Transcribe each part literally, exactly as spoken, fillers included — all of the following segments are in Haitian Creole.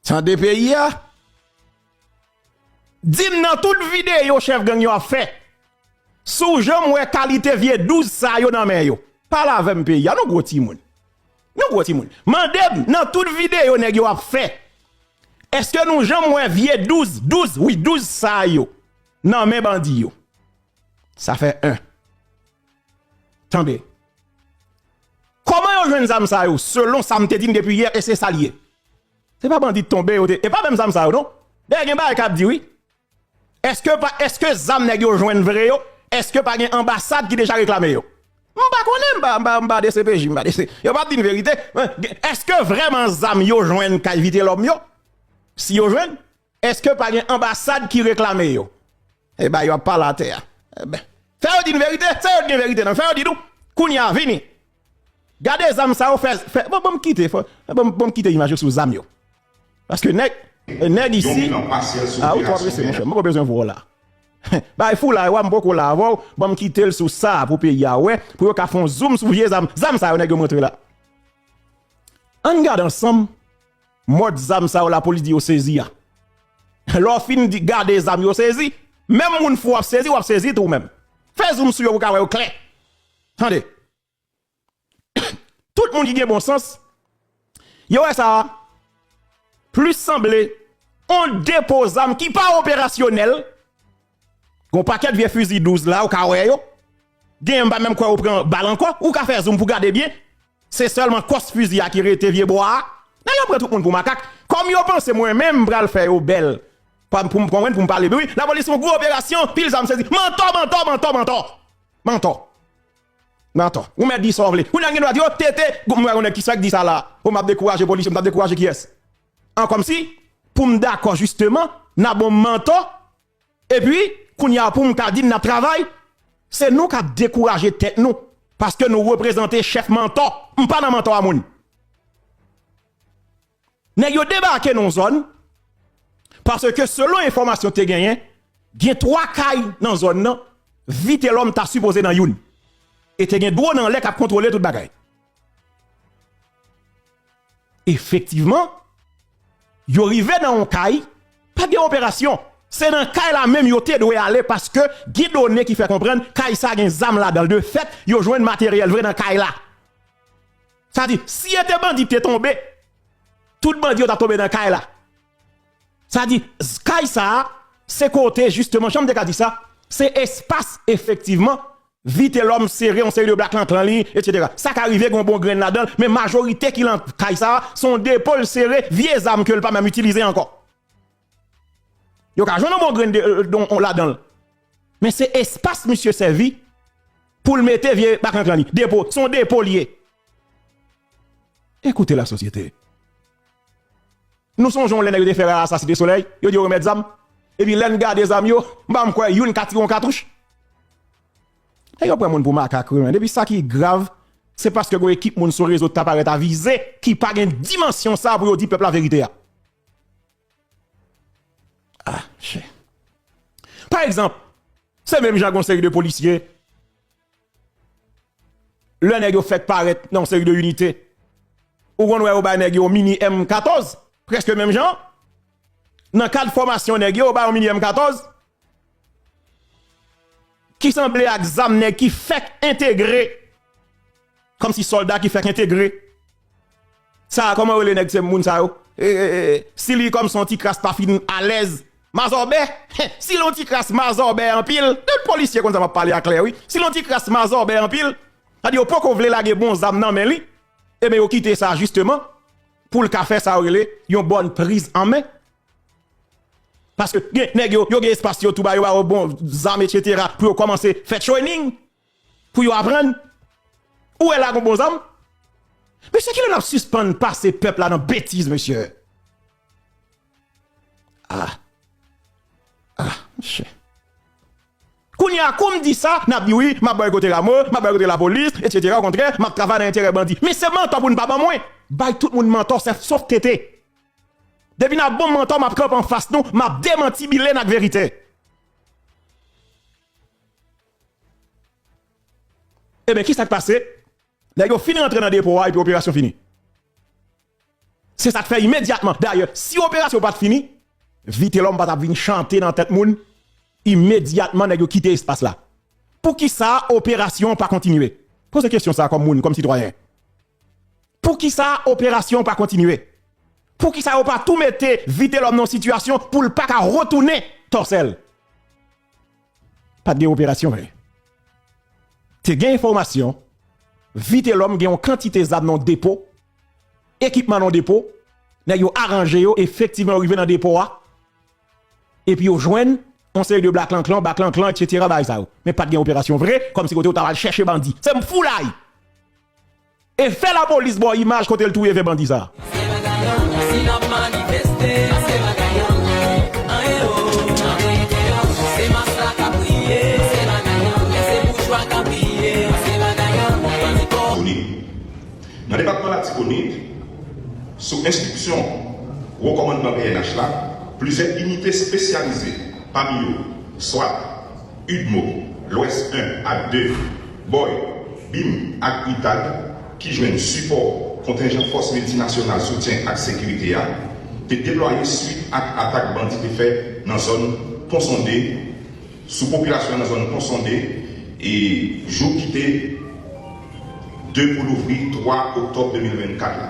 Tande peyi a. Di m nan tout videyo chèf gang yo ap fè, si w janm wè kalite vye douz sa yo nan men yo, pale avè m peyi a, nou gwo timoun. Nou gwo timoun. Mande m nan tout videyo nèg yo ap fè, èske nou janm wè vye douz, douz, wi, douz sa yo nan men bandi yo? Sa fè en. Tande. Kòman yo jwenn zam sa yo? Selon sa m te di n depi yè, e se sa l ye. Se pa bandi tonbe yo te, e pa menm zam sa yo non. Dayè gen bagay k ap di wi. Èske pa, èske zam nèg yo jwenn vre yo? Èske pa gen anbasad ki deja reklame yo? M pa konnen, m pa, m pa, m pa D C P J, m pa D C. Yo p ap di n verite. Èske vrèman zam yo jwenn kay Vitelhomme yo? Si yo jwenn, èske pa gen anbasad ki reklame yo? E ba yo ap pale atè a. Eben, fè yo di n verite, se yo t gen verite nan, fè yo di nou. Kounye a vini. Gade zam sa yo fè, fè, bon, bon, m kite, fò, bon, bon, m kite imaj yo sou zam yo. Paske nèg, nèg isi, a, ou twò prese, monchè, m poko bezwen vwa w la. Bay foulay wa, m poko la avè w, ban m kite l sou sa pou peyi a wè, pou yo ka fè yon zoom sou vye zam, zam sa yo nèg yo montre la. Ann gade ansanm mòd zam sa yo lapolis di yo sezi a. Lè w fin di, gade zam yo sezi, menm moun fou ap sezi, w ap sezi tou menm. Fè zoom sou yo pou w ka wè yo klè. Tande. Tout moun ki gen bon sans, yo wè sa a plis sanble yon depo zam ki pa operasyonèl. Gon pakèt vye fizi douz la, ou ka wè yo. Genyen m pa menm kwè yo pran bal ankò. Ou ka fè zoom pou gade byen. Se sèlman kòs fizi a ki rete vye bwa a. Nèg yo pran tout moun pou makak. Kòm yo panse mwen menm m pral fè yo bèl. Pa pou m konprann, pou m pale byen. Wi, lapolis fè yon gwo operasyon, pil zam sezi. Mantò, mantò, mantò, mantò. Mantò. Mantò. Ou mèt di sa w vle. Ou nèg gen dwa di, o, tete, m wè yon nèg ki sa k di sa la. O, m ap dekouraje polisye, m t ap dekouraje kiyès? An kòmsi, pou m dakò jisteman, n a bon mantò, epi, kounye a pou m ka di n ap travay, se nou k ap dekouraje tèt nou, paske nou reprezante chèf mantò. M pa nan mantò a moun. Nèg yo debake nan yon zòn, paske selon enfòmasyon te genyen, gen twa kay nan zòn nan, Vitelhomme ta sipoze nan youn. E te gen dwòn anlè k ap kontwole tout bagay. Efektivman, yo rive nan yon kay, pa t gen operasyon. Se nan kay la menm yo te dwe ale paske gen done ki fè konprann kay sa gen zam ladan l. De fèt, yo jwenn materyèl vre nan kay la. Sa di, si e te bandi te tonbe, tout bandi yo t ap tonbe nan kay la. Sa di, kay sa a, se kote, jisteman, jan m te ka di sa, se espas, efektivman, Vitelhomme sere yon seri de blag nan klan li, etsetera. Sa ka rive gen yon bon grenn ladan l, men majorite ki lan kay sa a, se yon depo l sere, vye zam ke l pa menm itilize ankò. Yo ka jwenn yon bon grenn de, euh, don, ladan l. Men se espas misye sèvi pou l mete vye bag nan klan li. Depo, se yon depo l ye. Écoutez la société. Nou sonje yon lè nèg yo te fè rara sa Site Solèy, yo di yo remèt zam. Epi lè n gade zam yo, m pa m kwè youn ka tire yon katouch. Nèg yo pran moun pou makak wi, men. Epi sa ki grav, se paske gon ekip moun sou rezo t ap parèt avize, ki pa gen dimansyon sa pou yo di pèp la verite a. Ah, chè. Pa egzanp, se menm jan gon seri de polisye, lè nèg yo fèk parèt nan yon seri de inite, ou konn wè yo bay nèg yo mini M katòz, prèske menm jan. Nan kad fòmasyon nèg yo, yo bay yon mini M katòz ki sanble ak zam nèg ki fèk entegre. Kòmsi sòlda ki fèk entegre. Sa a, kòman yo rele nèg se moun sa yo? E, e, e, e, si li kòmsi yon ti kras pa fin alèz, mazòbè, si l yon ti kras mazòbè anpil, tout polisye konn sa m ap pale a klè wi. Si l yon ti kras mazòbè anpil, sa di yo poko vle lage bon zam nan men li, ebyen yo kite sa jisteman pou l ka fè sa yo rele yon bòn priz an men. Paske gen nèg yo, yo gen espas yo tou ba yo, ba yo bon zam, etsetera, pou yo kòmanse fè training, pou yo aprann. Ou wè la gon bon zam? Mesye, kilè n ap sispann pase pèp la nan betiz, mesye? Ah. Ah, mesye. Kounye a, kou m di sa, n ap di wi, m ap bòykote Rameau, m ap bòykote lapolis, etsetera. Okontrè, m ap travay nan enterè bandi. Men se mantò pou n pa ban mwen. Bay tout moun mantò, sèf, sof Tete. Depi n ap ban m mantò, m ap kanpe anfas nou, m ap demanti Bilène ak verite. Ebyen, kisa k pase? Nèg yo fin rantre nan depo a epi operasyon fini. Se sa k fè imedyatman. Dayè, si operasyon pa t fini, Vitelhomme pa t ap vin chante nan tèt moun, imedyatman nèg yo kite espas la. Poukisa operasyon an pa kontinye? Poze kesyon sa a kòm moun, kòm sitwayen. Poukisa operasyon an pa kontinye? Poukisa yo pa tou mete Vitelhomme nan yon sitiyasyon pou l pa ka retounen Tòsèl? Pa t gen operasyon vre. Te gen enfòmasyon, Vitelhomme gen yon kantite zam nan depo, ekipman nan depo, nèg yo aranje yo, efektivman yo rive nan depo a, epi yo jwenn yon seri de blaklanklan, baklanklan, etsetera, bagay sa yo. Men pa t gen operasyon vre, kòmsi kote yo ta pral chèche bandi. Se foulay! E fè lapolis ba w imaj kote l touye vye bandi sa. Se bagay an, si n ap manifeste, se bagay an, an ero, an reyite an, se mas la k ap kriye, se bagay an, men se boujwa k ap piye, se bagay an, bandi pa w. Nan depatman Latibonit, sou enstriksyon Wo Kòmandman P N H la, plizyè inite espesyalize, pami yo, swat, UDMO, Lwès en ak de, BOY, bim ak UTAG, ki jwenn sipò kontenjan Fòs Miltinasyonal Soutyen ak Sekirite a, te deplwaye swit ak atak bandi te fè nan zòn Pon Sonde, sou popilasyon nan zòn Pon Sonde, e jou ki te de pou louvri twa oktòb de mil vennkat la.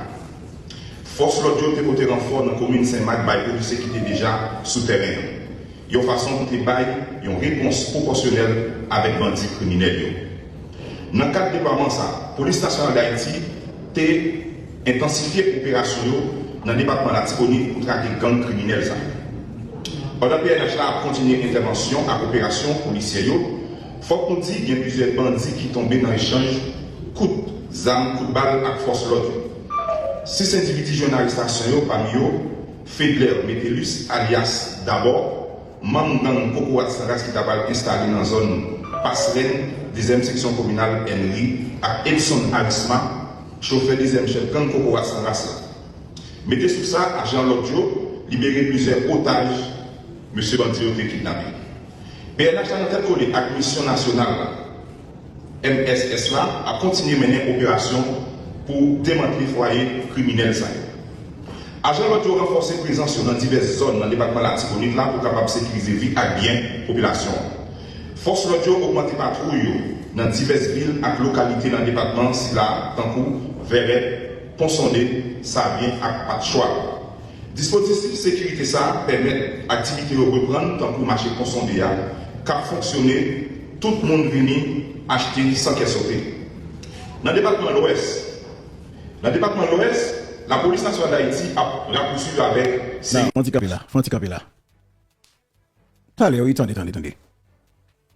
Fòs lòd yo te pote ranfò nan komin Senmak bay polisye ki te deja sou tèren an, yon fason pou te bay yon repons pwopòsyonèl avèk bandi kriminèl yo. Nan kad deplwaman sa, Polis Nasyonal Dayiti te entansifye operasyon yo nan depatman Latibonit pou trake gang kriminèl sa yo. Pandan P N H la ap kontinye entèvansyon ak operasyon polisyè yo, fòk nou di gen plizyè bandi ki tonbe nan echanj kout zam, kout bal ak fòs lòd yo. Sis endividi jwenn arestasyon yo, pami yo Fedler Metellus alyas Dabò, manm gang Kokorat San Ras ki ta pral enstale nan zòn Pasrèn, dezyèm seksyon kominal Ènri, ak Edson Arisma, chofè dezyèm chèf gang Kokorat San Ras la. Mete sou sa, ajan lòd yo libere plizyè otaj mesye bandi yo te kidnape. P N H la nan tèt kole ak misyon nasyonal la, M S S la, ap kontinye mennen operasyon pou demantle fwaye kriminèl sa yo. Ajan lòd yo ranfòse prezans yo nan divès zòn nan depatman Latibonit la pou kapab sekirize vi ak byen popilasyon an. Fòs lòd yo ogmante patwouy yo nan divès vil ak lokalite nan depatman sila, tankou Vèrèt, Pon Sonde, Savyen ak Patchwa. Dispozitif sekirite sa a pèmèt aktivite yo reprann, tankou mache Pon Sonde a, k ap fonksyone, tout moun vini achte san kè sote. Nan depatman Lwès, nan depatman Lwès, Lapolis Nasyonal Dayiti ap rapousuiv avèk seri. Fè yon ti kanpe la, fè yon ti kanpe la. Talè, wi, tande, tande, tande.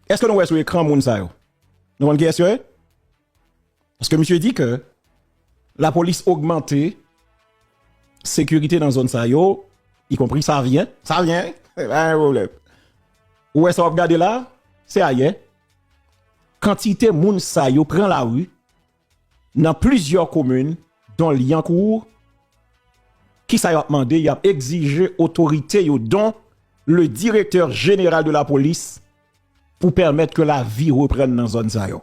Èske nou wè sou ekran moun sa yo? Nou konn kiyès yo ye? Paske misye di ke lapolis ogmante sekirite nan zòn sa yo, ikonpri Savyen. Savyen, wi, se pa yon pwoblèm. Ou wè sa w ap gade la? Se ayè. Kantite moun sa yo pran lari nan plizyè komin, don Lyankou, kisa y ap mande? Y ap egzije otorite yo, don le directeur général de la police, pou pèmèt ke lavi reprann nan zòn sa yo.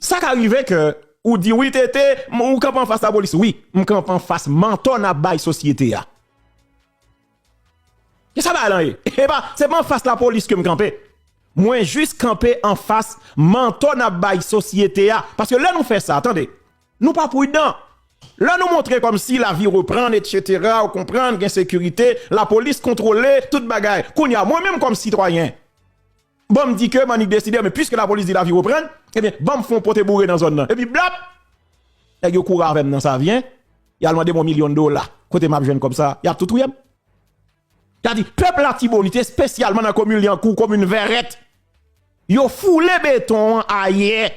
Sa ka rive ke ou di, "Wi, Tete, m- ou kanpe anfas lapolis." Wi, m kanpe anfas mantò n ap bay sosyete a. E sa bagay lan ye. E pa, se pa anfas lapolis ke m kanpe. Mwen jis kanpe anfas mantò n ap bay sosyete a. Paske lè nou fè sa, tande, nou pa pridan. Lè nou montre kòmsi lavi reprann, etsetera, ou konprann, gen sekirite, lapolis kontwole tout bagay. Kounye a, mwen menm kòm sitwayen, bon, m di ke m annik deside, men piske lapolis di lavi reprann, ebyen, ban m fè yon pote boure nan zòn nan. Epi blap! Nèg yo kouri avè m nan Savyen, y al mande m yon milyon dola. Kote m ap jwenn kòb sa? Y ap tou touye m. Sa di, pèp Latibonit, espesyalman nan komin Lyankou, komin Vèrèt, yo foule beton an ayè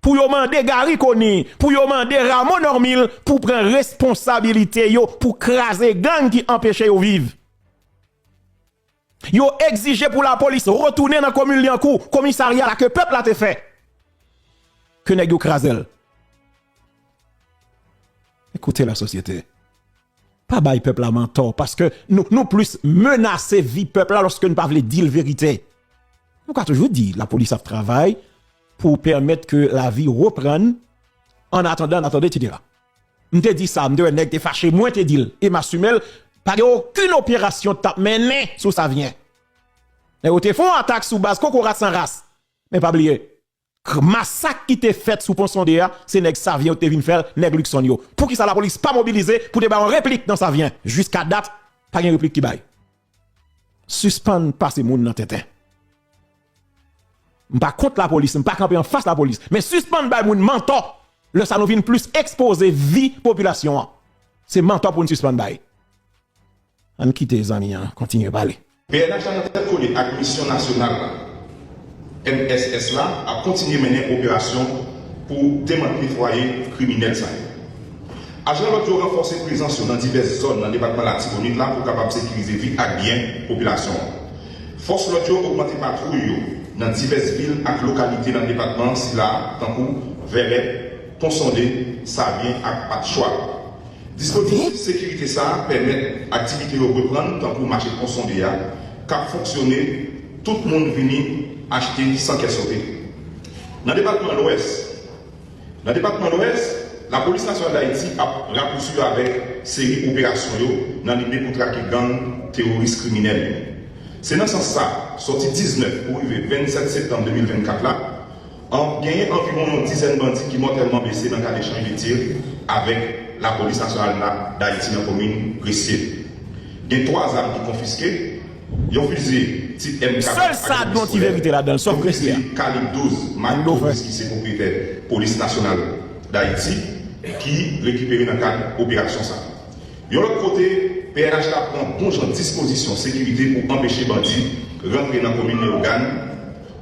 pou yo mande Garry Conille, pou yo mande Rameau Normil pou pran responsabilite yo pou kraze gang ki anpeche yo viv. Yo egzije pou lapolis retounen nan komin Lyankou, komisarya la ke pèp la te fè, ke nèg yo kraze l. Ekoute lasosyete. Pa bay pèp la mantò, paske nou, nou plis menase vi pèp la lòske nou pa vle di l verite. Nou ka toujou di lapolis ap travay pou pèmèt ke lavi reprann, an atandan, an atandan, etsetera. M te di sa, m te wè nèg te fache, mwen te di l, e m asime l, pa gen okenn operasyon t ap mennen sou Savyen. Nèg yo te fè yon atak sou baz kokorat san ras. Men pa bliye, k-, masak ki te fèt sou Pon Sonde a, se nèg Savyen yo te vin fè l, nèg Luckson yo. Poukisa lapolis pa mobilize pou te bay yon replik nan Savyen? Jiska dat, pa gen replik ki bay. Sispann pase moun nan tenten. M pa kont lapolis, m pa kanpe anfas lapolis, men sispann bay moun mantò. Lè sa nou vin plis ekspoze vi popilasyon an. Se mantò pou n sispann bay. Ann kite zanmi an kontinye pale. P N H la nan tèt kole ak misyon nasyonal la, M S S la, ap kontinye mennen operasyon pou demantle fwaye kriminèl sa yo. Ajan lòd yo ranfòse prezans yo nan divès zòn nan depatman Latibonit la pou kapab sekirize vi ak byen popilasyon an. Fòs lòd yo ogmante patwouy yo nan divès vil ak lokalite nan depatman sila, tankou Vèrèt, Pon Sonde, Savyen ak Patchwa. Dispozitif sekirite sa a pèmèt aktivite yo reprann, tankou mache Pon Sonde a, k ap fonksyone, tout moun vini achte san kè sote. Nan depatman Lwès, nan depatman Lwès, Lapolis Nasyonal d Ayiti ap rapouswiv avèk seri operasyon yo nan lide pou trake gang teworis kriminèl yo. Se nan sans sa, sòti diznèf pou rive vennsèt septanm de mil vennkat la, an, genyen anviwon yon dizèn bandi ki mòtèlman blese nan kad echanj de tir avèk Lapolis Nasyonal la d Ayiti nan komin Gresye. Gen twa zam ki konfiske, yon fizi tip M kat ak yon pistolet, yon fizi kalib douz mak Tourus ki se pwopriyetè Polis Nasyonal d Ayiti ki rekipere nan kad operasyon sa. Yon lòt kote, P N H la pran bon jan dispozisyon sekirite pou anpeche bandi rantre nan komin Leyogàn.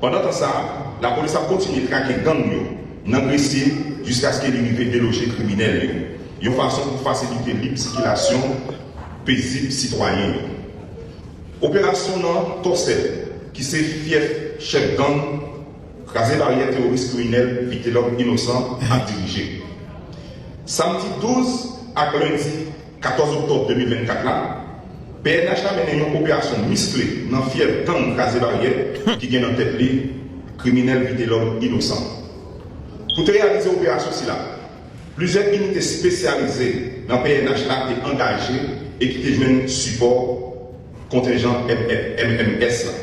Pandan tan sa a, lapolis ap kontinye trake gang yo nan Gresye jiskaske li rive deloje kriminèl yo, yon fason pou fasilite lib sikilasyon pezib sitwayen yo. Operasyon nan Tòsèl, ki se fyèf chèf gang kraze baryè teworis kriminèl Vitelhomme Innocent ap dirije. Samdi douz ak lendi katòz oktòb de mil vennkat la, P N H la mennen yon operasyon miskle nan fyèf gang kraze baryè ki gen nan tèt li kriminèl Vitelhomme Innocent. Pou te reyalize operasyon sila, plizyè inite espesyalize nan P N H la te angaje e ki te jwenn sipò kontenjan M M S la.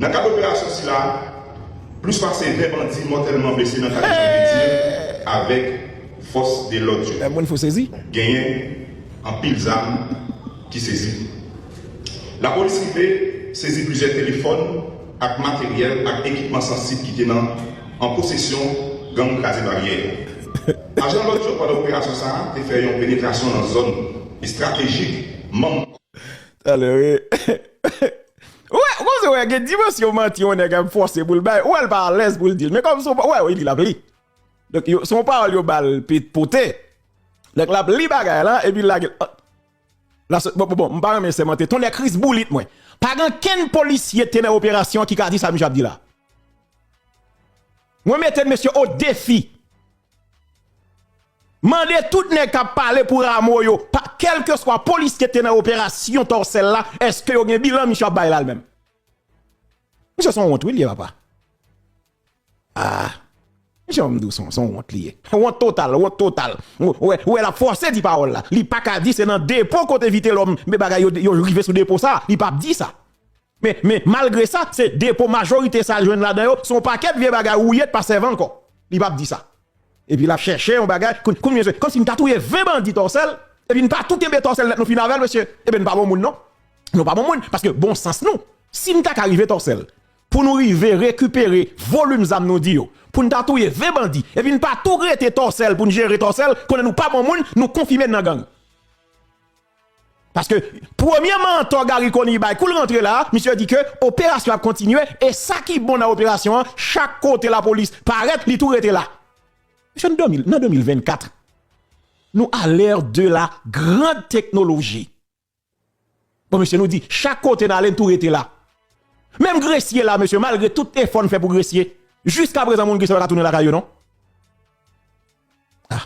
Nan kad operasyon sila, plis pase ven bandi mòtèlman blese nan kad echanj de tir avèk fòs de lòd yo. Lè moun fou sezi. Genyen anpil zam ki sezi. Lapolis rive sezi plizyè telefòn ak materyèl ak ekipman sansib ki te nan, an posesyon gang kraze baryè yo. Ajan lòd yo pandan operasyon sa a te fè yon penetrasyon nan zòn estratejik manm Talè, wi. Ou wè, ou komanse wè, gen dimansyon manti yon nèg ap fòse pou l bay. Ou wè l pa alèz pou l di l. Men kòm se yon pa-, ou wè, wi, li l ap li. Donk, yo, se yon pawòl yo ba l pe-, pote. Donk, l ap li bagay la, epi l lage l. La, se, bon, bon, bon, m pa renmen sèmante. Tonnè Kris boulit mwen. Pa gen kenn polisye te nan operasyon ki ka di sa misye ap di la. Mwen mete mesye o defi. Mande tout nèg k ap pale pou Rameau yo, pa, kèlkeswa polisye te nan operasyon Tòsèl la, èske yo gen bilan misye ap bay la l menm? Misye se yon wont, wi, l ye, papa. Ah. Misye, m di w, se yon, se yon wont li ye. Wont total, wont total. Ou wè, ou wè l ap fòse di pawòl la. Li pa ka di se nan depo kote Vitelhomme, men bagay yo, yo rive sou depo sa, li p ap di sa. Men, men, malgre sa, se depo majorite sa l jwenn ladan yo, se yon pakèt vye bagay wouye pa sèvi ankò. Li p ap di sa. Epi l ap chèche yon bagay, koun-, kounye a, kòmsi n ta touye ven bandi Tòsèl, epi n pa tou kenbe Tòsèl nèt nou fin avè l, mesye. Ebyen, n pa bon moun, non. Nou pa bon moun, paske bon sans nou, si n ta ka rive Tòsèl, pou nou rive rekipere volim zam nou di yo, pou n ta touye ven bandi, epi n pa tou rete Tòsèl pou n jere Tòsèl, konnen nou pa bon moun, nou konfime n nan gang. Paske, premye mantò Garry Conille bay kou l rantre la, misye di ke operasyon ap kontinye, e sa ki bon nan operasyon an, chak kote lapolis parèt, li tou rete la. Mesye, nan de mil, nan de mil vennkat, nou à l'ère de la grande technologie. Bon, mesye, nou di, chak kote n ale, n tou rete la. Menm Gresye la, mesye, malgre tout efò n fè pou Gresye, jiskaprezan moun Gresye pa ka tounen lakay yo, non. Ah.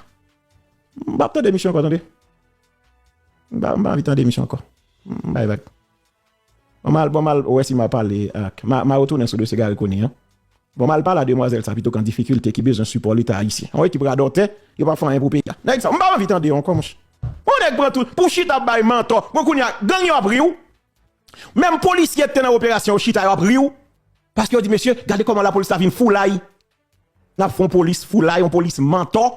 M p ap tande misye ankò, tande. M pa, m pa anvi tande misye ankò. M bay vag. Bon, m al, bon, m al wè si m a pale ak, m a, m a retounen sou dosye Garry Conille an. Bon, m al pale a demwazèl sa pito k an difikilte, ki bezwen sipò Leta ayisyen. Yon ekip radòtè, yo p ap fè anyen pou peyi a. Nèg sa, m pa anvi tande yo ankò, monchè. Yon nèg pran tout, pou chita ap bay mantò. Bon, kounye a, gang yo ap ri w. Menm polisye ki te nan operasyon yo chita, yo ap ri w. Paske yo di, mesye, gade kòman lapolis la vin foulay. N ap fè yon polis foulay, yon polis mantò.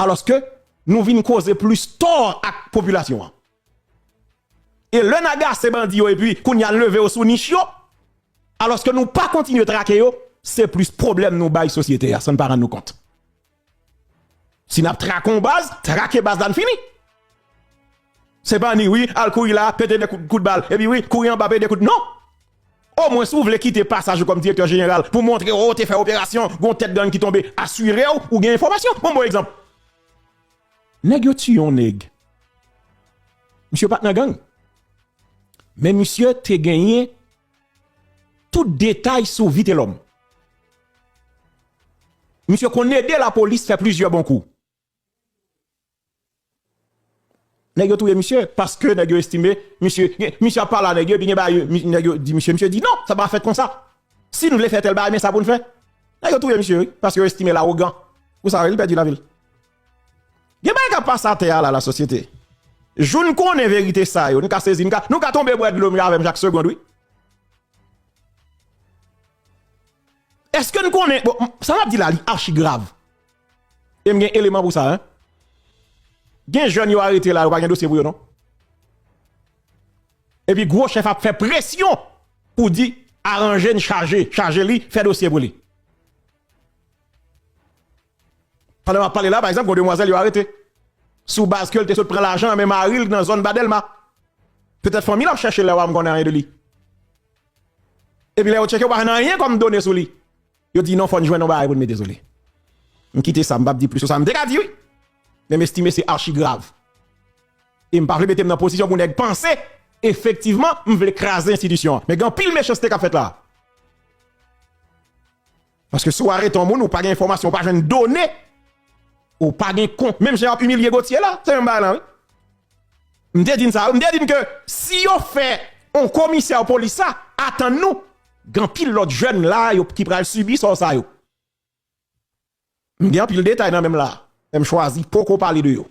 Alòske nou vin koze plis tò ak popilasyon an. E lè n agase bandi yo epi kounye a n leve yo sou nich yo, alòske nou pa kontinye trake yo, se plis pwoblèm nou bay sosyete a san n pa rann nou kont. Si n ap trake yon baz, trake baz la n fini. Se pa ni wi, al kouri la, pete de kout, kout bal, epi wi, kouri anba pete de kout, non! Omwen si w vle kite pasaj ou kòm direktè jeneral pou montre w te fè operasyon, gon tèt gang ki tonbe, asire w ou gen enfòmasyon. Bon, bon egzanp. Nèg yo tiye yon nèg. Misye pa t nan gang. Men misye te genyen tout detay sou Vitelòm. Misye konn ede lapolis fè plizyè bon kou. Nèg yo touye misye paske nèg yo estime misye, misye ap pale a nèg yo, epi gen bagay yo, mi- nèg yo di misye, misye di non, sa pa fèt konsa. Si n vle fè tèl bagay, men sa pou n fè. Nèg yo touye misye, wi, paske yo estime l awogan. Ou sa, wi, li pèdi lavi l. Gen bagay k ap pase atè a la, lasosyete. Jou n konnen verite sa yo, n ka sezi, n ka, nou ka tonbe bwè dlo menm avè m chak segond, wi. Èske n konnen, bon, m- sa m ap di la, li achi grav. E m gen eleman pou sa, en. Gen jèn yo arete la, yo pa gen dosye pou yo, non. Epi gwo chèf ap fè presyon pou di, aranje n chaje, chaje li, fè dosye pou li. Pandan m ap pale la, pa egzanp, gon demwazèl yo arete. Sou baz ke l te sot pran lajan nan men mari l nan zòn Ba Dèlma. Petèt fanmi l ap chèche l la, m konnen anyen de li. Epi lè yo tcheke, yo pa jwenn anyen kòm done sou li. Yo di non, fò n jwenn yon bagay pou n mete sou li. M kite sa, m p ap di plis sou sa. M te ka di wi. Men m estime se achi grav. E m pa vle mete m nan pozisyon pou nèg panse, efektivman, m vle kraze enstitisyon an. Men gen anpil mechanste k ap fèt la. Paske si w arete yon moun, ou pa gen enfòmasyon, ou pa jwenn done, ou pa gen kont, menm jan y ap imilye Gauthier la, se menm bagay la, wi. M te di n sa, wi. M te di n ke si yo fè yon komisè polis sa, atann nou, gen anpil lòt jèn la yo ki pral sibi sò sa yo. M gen anpil detay nan men m la, men m chwazi poko pale de yo.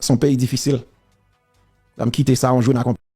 Se yon peyi difisil. Ban m kite sa yon jou n a konprann.